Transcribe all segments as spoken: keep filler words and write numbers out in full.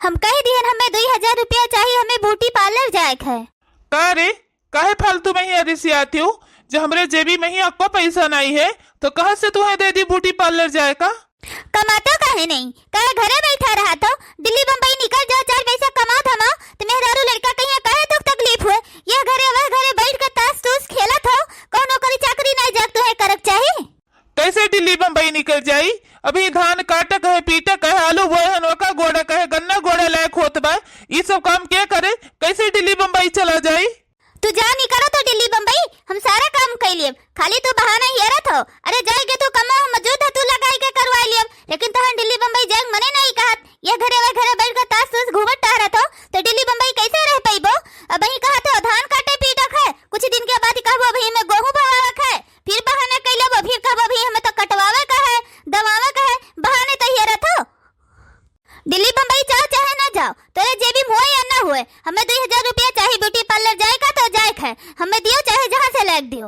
हम कह दिहन, हमें दुई हजार रुपया चाही, हमें ब्यूटी पार्लर जाए के है। का रे, काहे फालतू में ही रिसियाती हूँ? जब हमरे जेबी में ही अक्को पैसा नहीं है, तो कहाँ से तुम्हें दे दी ब्यूटी पार्लर जाए का? कमातो काहे नहीं? काहे घरे बैठा रहा तो? दिल्ली बम्बई निकल जाओ, चार पैसा कमाओ धमाओ, तो मेहरारू लड़का कहिया काहे दुख तकलीफ हुए? यह घरे वह घरे बैठ के ताश तूश खेलत हो, कौन नौकरी चाकरी नहीं जाग तुम्हें करक चाही? कैसे दिल्ली बम्बई निकल जाई? अभी धान काटक है, पीटक है, आलू बोए हन, ओका गोड़क है, गन्ना गोड़ा लायक होत बा, ई सब काम के करे? कैसे दिल्ली बम्बई चला जाई? तू जा निकलो तो दिल्ली बम्बई, हम सारा काम कई लेब, खाली तू बहाना हेरत हो। अरे जाए के तू कमा, हम मौजूद है, तू लगाई के करवाई लेब, लेकिन तोहन दिल्ली बम्बई जाए के मने नहीं कहत। ये घरे वह घरे बैठ के ताश तूश घूमत टहरत हो, तो दिल्ली बम्बई कैसे रह पइबो? अब ही कहत हो धान काटे पीटक है, कुछ दिन के बाद ही कहबो अभी हमें गोहूं बोवावक है, फिर बहाना कई लेबो, फिर कहबो अभी हमें तो कटवावे का है, दवावे का है, बहाने तो हेरत हो। दिल्ली बम्बई जाओ चाहे ना जाओ, तोरे जेबी में होए या ना होए, हमें दुई हजार रुपया चाही ब्यूटी पार्लर जाए का तो जाए के है, हमें दियो चाहे जहाँ से लायक दियो।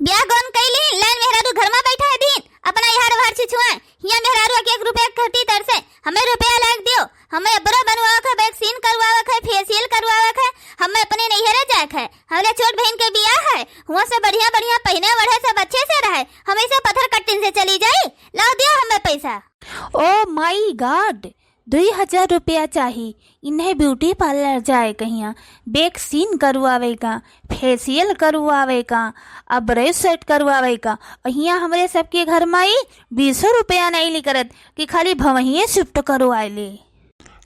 ब्याह गौन कइली, लाइन मेहरारू घर में बैठा है दिन, अपना यार वार छिछुआए, हिया मेहरारू एक एक रुपया खातिर तरसे, हमें रुपया लायक दियो, हमें अबरो बनवावक है, वैक्सीन करवावक है, फेशियल करवावक है, हमें अपने नैहरे जाए के है, हमरे छोट बहन के बियाह है, हुआ से बढ़िया बढ़िया पहिने ओढ़े सब अच्छे से रहे, हम ऐसे पत्थर कट्टिन से चली जाई, लाओ दियो हमें पैसा। Oh my God, दुई हजार रुपया चाही, इन्हें ब्यूटी पार्लर जाए कहिया, वैक्सीन करवावे का, फेशियल करवावे का, अब्रे सेट करवावे का। और हियाँ हमरे सबके घर माई बीसो रुपया नहीं निकरत कि खाली भवहिए शिफ्ट करवाए ले।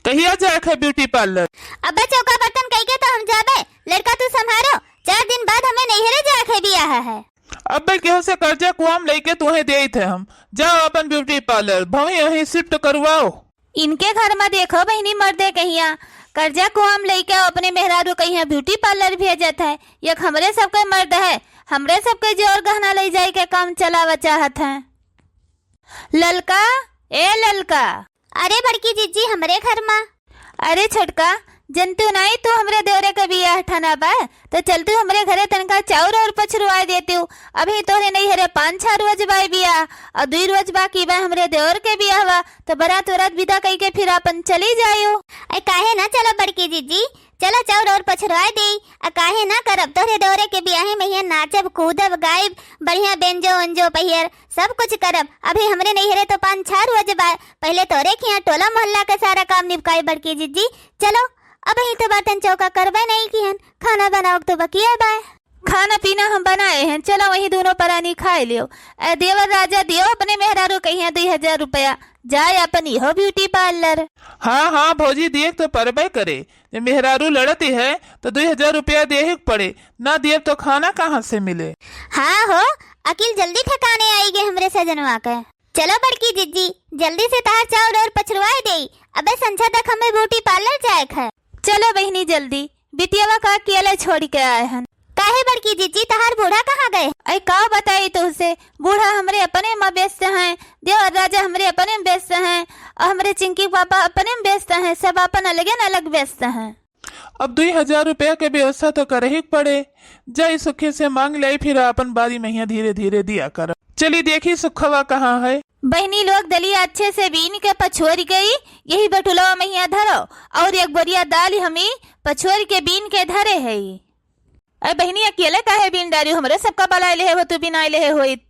कहिया जाए के ब्यूटी पार्लर? अबे चौका बर्तन कई के तो हम जाबे, लड़का तू संभारो, चार दिन बाद हमें नैहरे जाए के बियाह है। अबे केहू से कर्जा कुआम लेके तुहें देइत है हम, जाओ अपन ब्यूटी पार्लर, भवही वहीं शिफ्ट करवाओ। इनके घर में देखो बहिनी मर्दे कहिया, कर्जा कुआम लेके अपने मेहरारू कहिया ब्यूटी पार्लर भेजत है। एक हमरे सबके मर्द है, हमरे सबके जेवर गहना ले जाए के काम चलावा चाहत है। ललका, ए ललका। अरे बड़की जिज्जी, हमरे घर मा। अरे छोटका, जनतू नाई तू हमरे देवरे के बियाह ठाना बा, तो चल तू हमरे घरे तनका चाउर और पछरुआ देतू। अभी तोहरे नैहरे पाँच छह रोज बाय बियाह, और दुई रोज बाकी बा हमरे देवर के बियाह बा, तो बरात वरात विदा कई के फिर आपन चली जायो। अरे काहे ना चलो बड़की जिज्जी, चलो चाउर और पछरुआ दे। आ काहे ना करब, तोहरे देवरे के बियाहे में हियाँ नाचब, कूदब, गाइब, बढ़िया बेंजो उंजो पहियर, सब कुछ करब। अभी हमरे नैहरे तो पाँच छह रोज बा, पहिले तोरे खियाँ टोला मोहल्ला के सारा काम निपकाई बड़की जिज्जी। चलो, अबही तो बर्तन चौका करबे नहीं किहन, खाना बनाओ तो बकिया बा। खाना पीना हम बनाए हैं, चलो वही दोनों परानी खाए लियो। ए देवर राजा दियो अपने मेहरारू कहिया दुई हजार रुपया, जाए अपन इहो ब्यूटी पार्लर। हाँ, हाँ भौजी, दिए तो परबे करे, जे मेहरारू लड़ती है तो दुई हजार रुपया देहे के पड़े, ना दिए तो खाना कहाँ से मिले? हाँ हो, अकिल जल्दी ठिकाने आई गए हमरे सजनवा के। चलो बड़की जिज्जी, जल्दी से तहार चाउर और पछरुआए देई। अबे संझा तक हमें ब्यूटी पार्लर जाए के है। चलो बहिनी जल्दी, बिटियावा का अकेले छोड़ के आए हन। काहे बड़की जिज्जी, तहार बूढ़ा कहाँ गए? अरे का बताई तुहसे, बूढ़ा हमरे अपने में व्यस्त हैं, देवर राजा हमरे अपने में व्यस्त हैं, और हमरे चिंकी पापा अपने में व्यस्त हैं, सब अपन अलगे न अलग व्यस्त हैं। अब दुई हजार रुपया के व्यवस्था तो करही के पड़े। जाई सुखे से मांग लाई, फिर आपन बारी महिया धीरे धीरे दिया कर। चली देखी सुखवा कहाँ है। बहिनी लोग दलिया अच्छे से बीन के पछोर गई, यही बटुलवा महिया धरो, और एक बोरिया दाल हमी पछोर के बीन के धरे है। अरे बहिनी, अकेले काहे बीन डारी? हमरे सबका बलाए लेहे हो, तू बिनाए लेहे होइत।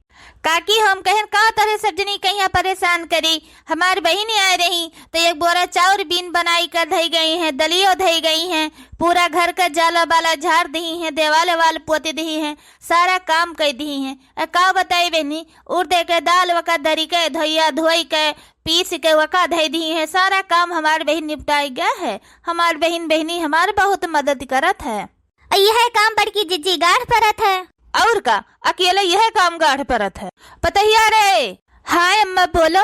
काकी, हम कहन का तोहरे सब जनी कहिया परेशान करी। हमार बहिनी आए रही तो एक बोरा चाउर बीन बनाई कर धई गई हैं, दलियो धई गई हैं, पूरा घर का जाला बाला झाड़ दही हैं, देवाल वाल पोत दही हैं, सारा काम कर दही हैं। अ का बताई बहिनी, उर्दे के दाल वका धरी के धोइया धोई के पीस के वका धई दही हैं, सारा काम हमार बहिन निपटाई गया है। हमार बहिन बहिनी हमार बहुत मदद करत है। अ यह काम बड़की जिज्जी गाढ़ परत है। और का, अकेले यह काम गाढ़ परत है। पतहिया रे। हाँ अम्मा बोलो।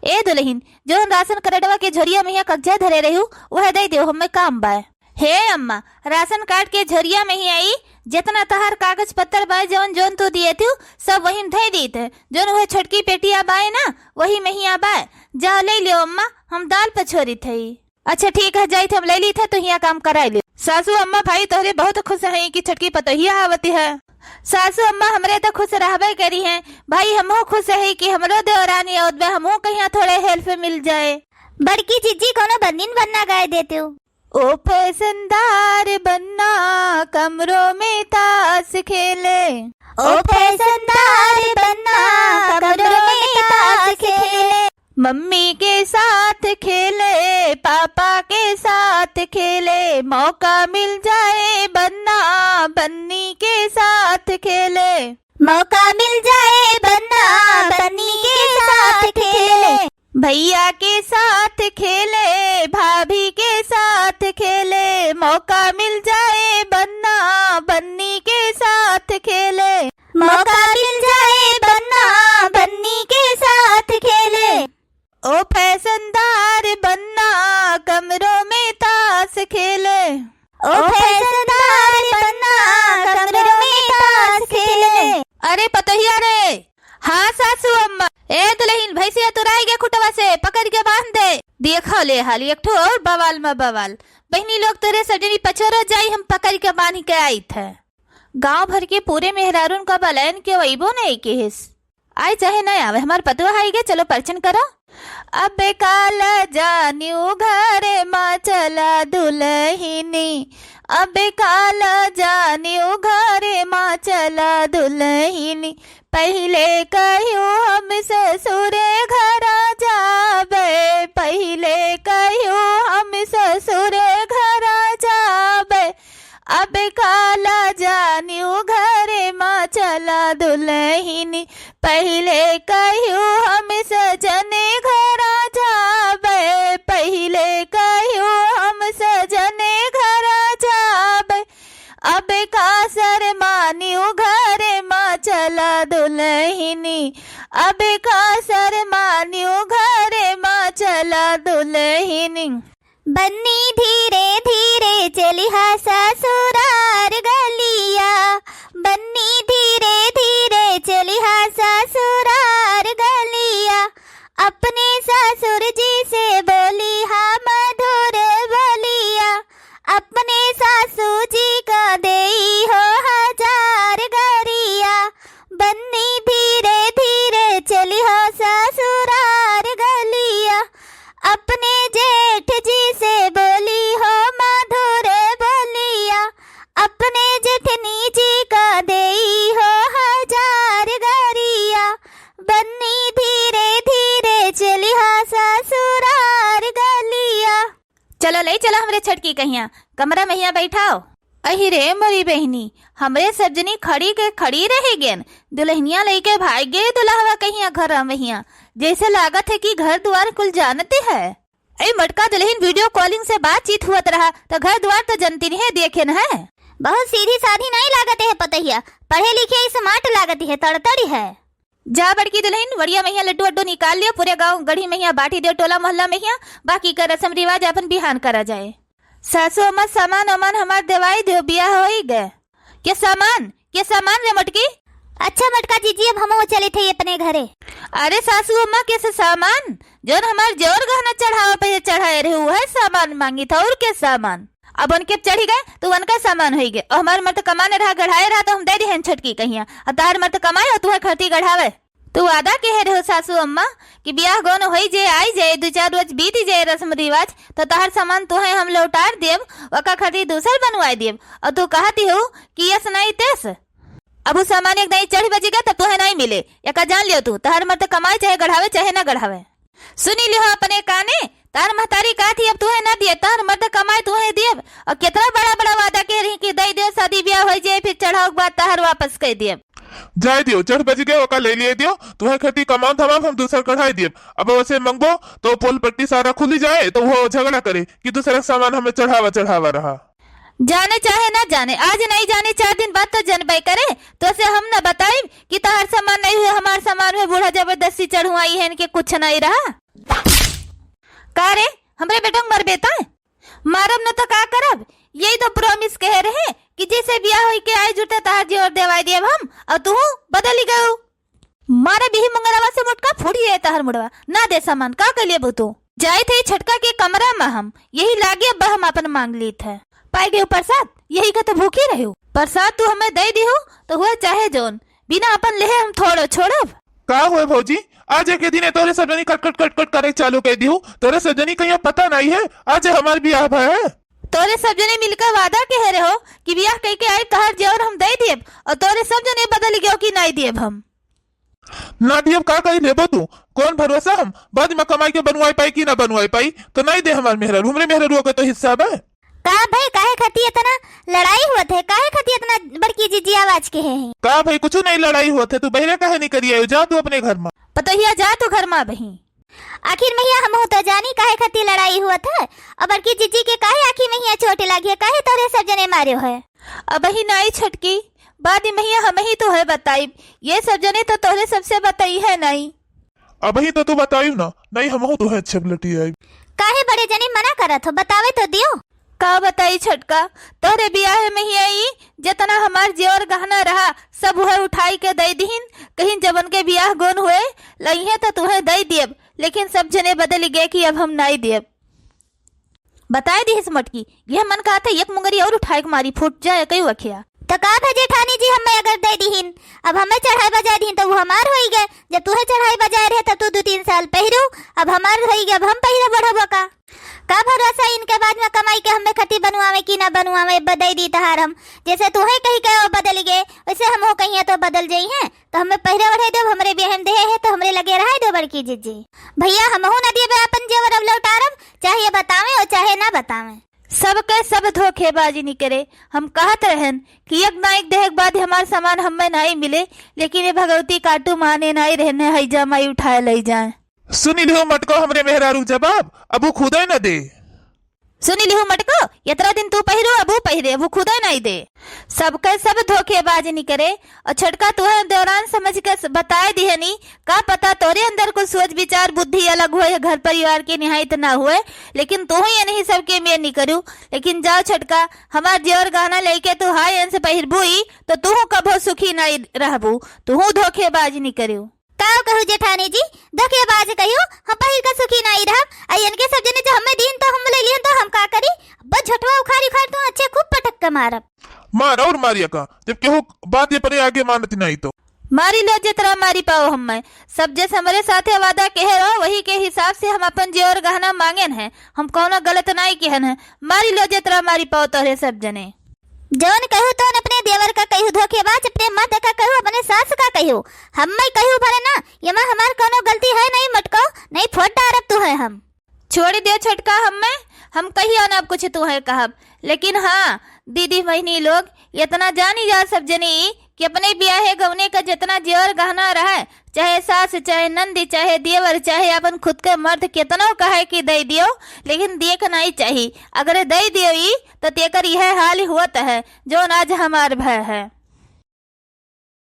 ए दुल्हिन, जौन राशन कार्डवा के झोरिया में यहाँ कगजा धरे रहू, वह दे देव, हमें काम बाय। हे अम्मा, राशन कार्ड के झोरिया में ही आई, जितना तहार कागज पत्तर बाय, जौन जौन तू दिए थी, सब वही में धई दीत है। जौन वह छोटकी पेटिया बाय ना, वही में ही आ बाय। जाओ ले लियो अम्मा, हम दाल पछोरी थई। अच्छा ठीक है, जाइत हम ले ली थे, तो हियाँ काम कराए ले। सासू अम्मा भाई तोहरे बहुत खुश हैं कि छोटकी पतोहिया आवती है। सासू अम्मा हमरे तो खुश रहबे करी हैं भाई, हमहू खुश है कि हमरो देवरानी आवत बा, हमहू कहिया थोड़े हेल्प मिल जाए। बड़की जिज्जी, कौनो बन्नीन बन्ना गाय देतेउ। ओ फैशनदार बन्ना कमरों में ताश खेले। ओ फैशनदार बन्ना कमरों में ताश खेले। मम्मी के साथ खेले, पापा के साथ खेले, मौका मिल जाए बन्ना बन्नी के साथ खेले। मौका मिल जाए बन्ना बन्नी के साथ खेले। भैया के साथ खेले, भाभी के साथ खेले, मौका मिल जाए बन्ना बन्नी के साथ खेले। मौका मिल जाए बन्ना बन्नी के साथ खेले। ओ फैशनदार बन्ना कमरों में ताश खेले। ओ फैशनदार बन्ना कमरों में ताश खेले। अरे पतोहिया रे, हाँ सासू अम्मा। ए दुलहिन, भैंसिया तुराई गे खुटवा से, पकड़ के बांध दे। देखो ले हाल एक ठो और बवाल में बवाल। बहिनी लोग तोरे सजनी पछोरो जाई, हम पकड़ के बांध के आई थे। गांव भर के पूरे मेहरारून का बलैन के वैबो नहीं के हिस। आए चाहे ना आवे, हमार पतोह आई गे, चलो परछन करो। अब काला जानियो घरे मा चला दुलहिनी, अब काला जानियो घरे मा चला दुलहिनी। पहिले कहियो हम ससुरे घरा जाबे, पहिले कहियो हम ससुरे घरा जाबे। अब काला जानियो घरे मा चला दुलहिनी, पहिले कहियो हम सजने घरा जाबे, पहिले कहियो हम सजने घरा जाबे। अब का शरमानियो घरे मा चला दुलहिनी, अब का शरमानियो घरे मा चला दुलहिनी। बन्नी धीरे धीरे चलिहा ससुरार गलिया, बन्नी धीरे धीरे चलिहा ससुरार गलिया। अपने ससुर जी से बोलिहा मधुर बोलिया, अपने सासू जी का देई हो हजार गरिया। बन्नी धीरे धीरे चलिहा ससुरार गलिया, अपने जेठ जी से बोली हो मधुर बोलिया, अपने जेठनी जी का देई हो हजार गरिया। बन्नी धीरे धीरे चलिहा ससुरार गलिया। चलो, ले चलो हमरे छटकी कहिया, कमरा में हिया बैठाओ। अहि रे मोरी बहिनी, हमरे सब जनी खड़ी के खड़ी रहि गेन। दुलहिनिया लइके भाग गे दुलहवा कहिया घर में हिया। जैसे लागत है कि घर दुआर कुल जानते है। ए मटका दुलहिन, video calling से बातचीत हुअत रहा, तो घर दुआर तो जनती नहीं है, देखे न है। बहुत सीधी साधी नहीं लागत है पतोहिया, पढ़े लिखे smart लागत है, तड़तड़ी है। जा बड़की दुलहिन, वड़िया महिया लड्डू वड्डू निकाल लियो, पूरे गाँव गढ़ी महिया बांटी दियो, टोला मोहल्ला महिया, बाकी का रस्म रिवाज अपन बिहान करा जाए। सासू अम्मा, सामान ओमान हमार देवाई दियो, बियाह होई गे। के सामान, के सामान रे मटकी? अच्छा मटका जीजी, अब हमहू चलित है अपने घरे। अरे सासू अम्मा, के से सामान? जौन हमार जेवर गहना चढ़ावा पे चढ़ाए रहे, उहे सामान मांगित है, और के सामान? अब उनके चढ़ी गए, तो उनका सामान होई गे। और हमार मर्द कमाने रहा, गढ़ाए रहा, तो हम दे दिहन छटकी कहिया। अब तार मर्द कमाए और तुहे खरती गढ़ावे। तू वादा कहे रहो सासू अम्मा कि बियाह गौन होई जे, आई जाए, दो चार रोज बीत जाए रस्म रिवाज, तो तहर सामान तुहे हम लौटार देब, ओका खरती दूसर बनवाए देब। और तू कहती हो कि यस नहीं तेस। अब उ सामान एक दाई चढ़ बजिगा, तब तुहे नहीं मिले। एका जान लियो तू, तहर मर्द कमाए चाहे गढ़ावे, चाहे ना गढ़ावे। सुनी लिहो अपने काने, तार महतारी कहत ही अब तुहे ना दिए, तार मर्द कमाए तुहे दियब। और कितना बड़ा बड़ा वादा कह रही कि दई दियो, शादी ब्याह होई जाए, फिर चढ़ाव के बाद तार वापस कह दियब। जाए दियो, चढ़ बज गए, ओका ले लिए दियो, तुहे खती कमाम धमाम हम दूसर कढ़ाई दियब। अब वैसे मंगबो तो पोल पट्टी सारा खुली जाए, तो वो झगड़ा करे कि दूसरा के सामान हमें चढ़ावा चढ़ावा रहा। जाने चाहे ना जाने, आज नहीं जाने, चार दिन बाद तो जनबे करे। तो से हम ना बताइब कि तहार सामान नहीं हुए, हमार सामान हुए, बूढ़ा जबरदस्ती चढ़ुआई है, इनके कुछ नहीं रहा। का रे, हमरे बेटा के मरबे तय? मारब न तो का करब? यही तो promise कहे रहे कि जैसे बियाह होई के आए जुटे तहार जेवर देवाई देब हम, और तू बदली गऊ। मारे बिही मुंगरवा से मोटका फूट जाए तहर मुड़वा, ना दे सामान, का कर लेबू तू? जाए थे छटका के कमरा में हम, यही लागे अब हम अपन मांग ली थे। पाई गए प्रसाद, यही का तो भूखी रहे। प्रसाद तू हमें दे दिहो तो हुए चाहे जौन, बिना अपन लेहे हम थोड़ो छोड़ब। का हुए भौजी, आज एक दिने तोहरे सब जनी कट कट कट कट करे चालू कर दिहू। तोहरे सब जनी कहिया पता नाई है, आज हमार बियाह भय है। तोहरे सब जनी मिलकर वादा कहे रहो कि बियाह कइके आई, तोहार जेवर हम दे देब, और तोहरे सब जनी बदल गयो कि नाई देब हम। ना दियब का करी, लेबो तू? कौन भरोसा हम बाद में कमाई के बनवाई पाई कि ना बनवाई पाई? तो नाई दे हमार मेहरारू, हमरे मेहरारू के तो हिस्सा बा। का भाई, काहे खातिर इतना लड़ाई हुआ थे? काहे खातिर इतना बड़की जीजी आवाज के है? का भाई, कुछ नहीं लड़ाई हुआ थे, तू बहरे काहे नहीं करी आयो? जा तू अपने घर में। पतोहिया, जा तू घर में बही। आखिर महिया हमहू तो जानी काहे खातिर लड़ाई हुआ थे, और बड़की जीजी के काहे आखिर महिया चोट लागी है, काहे तोरे सब जने मारे है? अबही नाई छोटकी, बाद में महिया हमही तोहे बताइब। ये सब जने तो तोहरे सबसे बताई है नाई। अबही तो तू बताइब ना, नाई हमहू तोहे अच्छे लटी आइब। काहे बड़े जने मना करत हो, बतावे तो दियो। का बताई छोटका, तोहरे बियाह में ही आई, जितना हमार जेवर गहना रहा, सब उहे उठाई के दे दिहिन। कहीं जबन के बियाह गोन हुए, लइहे तो तुहे दे दियब, लेकिन सब जने बदल गए कि अब हम नाई दियब। बताए दिहिस मोटकी, यह मन कहत है एक मुंगरी और उठाए के मारी फूट जाए कई वखिया। तो का भा जेठानी जी, हमें अगर दे दिहिन, अब हमें चढ़ाई बजाए दिहिन तो वो हमार होई गए। जब तुहे चढ़ाई बजाए रहे तब तू दो तीन साल पहिरू, अब हमार होई गए, अब हम पहिरे बढ़बो का? का भरोसा इनके बाद में कमाई के हमें खती बनवावे कि ना बनवावे, बदई दी तहार हम। जैसे तुहे कही के वो बदल गए, वैसे हम हो कहिया तो बदल जाई हैं। तो हमें पहिरे ओढ़े देव, हमरे बियाह में देहे है, तो हमरे लगे रहे देव बड़की जीजी। भैया, हमहू न देबे अपन जेवर अब लौटारब, चाहे ये बतावे और चाहे ना बतावे। सबके सब धोखेबाजी निकरे। हम कहत रहन कि एक ना एक देहे के बाद हमार सामान हमें नाई मिले, लेकिन ये भगवती काटू माने नाई रहने, हैजा माई उठाए लई जाए। सुनी लिहो मटको हमरे मेहरारू जवाब, अब वो खुदे न दे। सुनी लिहो मटको, यतरा दिन तू पहिरो, अब वो पहिरे, अब वो खुदे नाई दे। सबके सब धोखेबाज निकरे। और छोटका तुहे दौरान समझ के स-, बताए दिहनी, का पता तोरे अंदर कुछ सोच विचार बुद्धि अलग होए, घर परिवार के निहायत ना होए, लेकिन तू ही यही सबके मेर निकरू। लेकिन जाओ छोटका, हमार जेवर गहना लेके तू हाय अंस पहिरबू ई, तो तू कभो सुखी नाई रहबू, तू धोखेबाज निकरू। का कहू जेठानी जी, धोखेबाज कहू, हम पहिर के सुखी नाई रहब। आ इनके सब जने जो हमें दीन तो हम ले लिहन तो हम का करी? बस झोटवा उखाड़ी उखाड़ी तो अच्छे खूब पटक के मारब। मार और मारिया का, जब केहू बात ये परे आगे मानत नाई तो। मारी लो जितना मारी पाओ हमें, सब जस हमरे साथे वादा कहे रहो वही के हिसाब से हम अपन जेवर गहना मांगेन है, हम कौनो गलत नाई कहन है। मारी लो जितना मारी पाओ तोहरे सब जने। जौन कहू तौन अपने देवर का कहू धोखेबाज, अपने मर्द का कहू, अपने सास का कहू, हम्मे कहू भले ना, ये मा हमार कौनो गलती है नहीं मटको, नहीं फोड़ डारब तू है हम। छोड़ दे छोटका हम्मे, हम कहियो ना अब कुछ तू है कहब, लेकिन हाँ दीदी बहनी लोग इतना जानी जा सब जनी कि अपने बियाहे गवने का जितना जेवर गहना रहे, चाहे सास, चाहे नंदी, चाहे देवर, चाहे अपन खुद के मर्द केतनो कहे कि दे दियो, लेकिन देख नहीं चाही। अगर दे दियो ई, तो तेकर यह हाल होत है, जौन आज हमार भय है।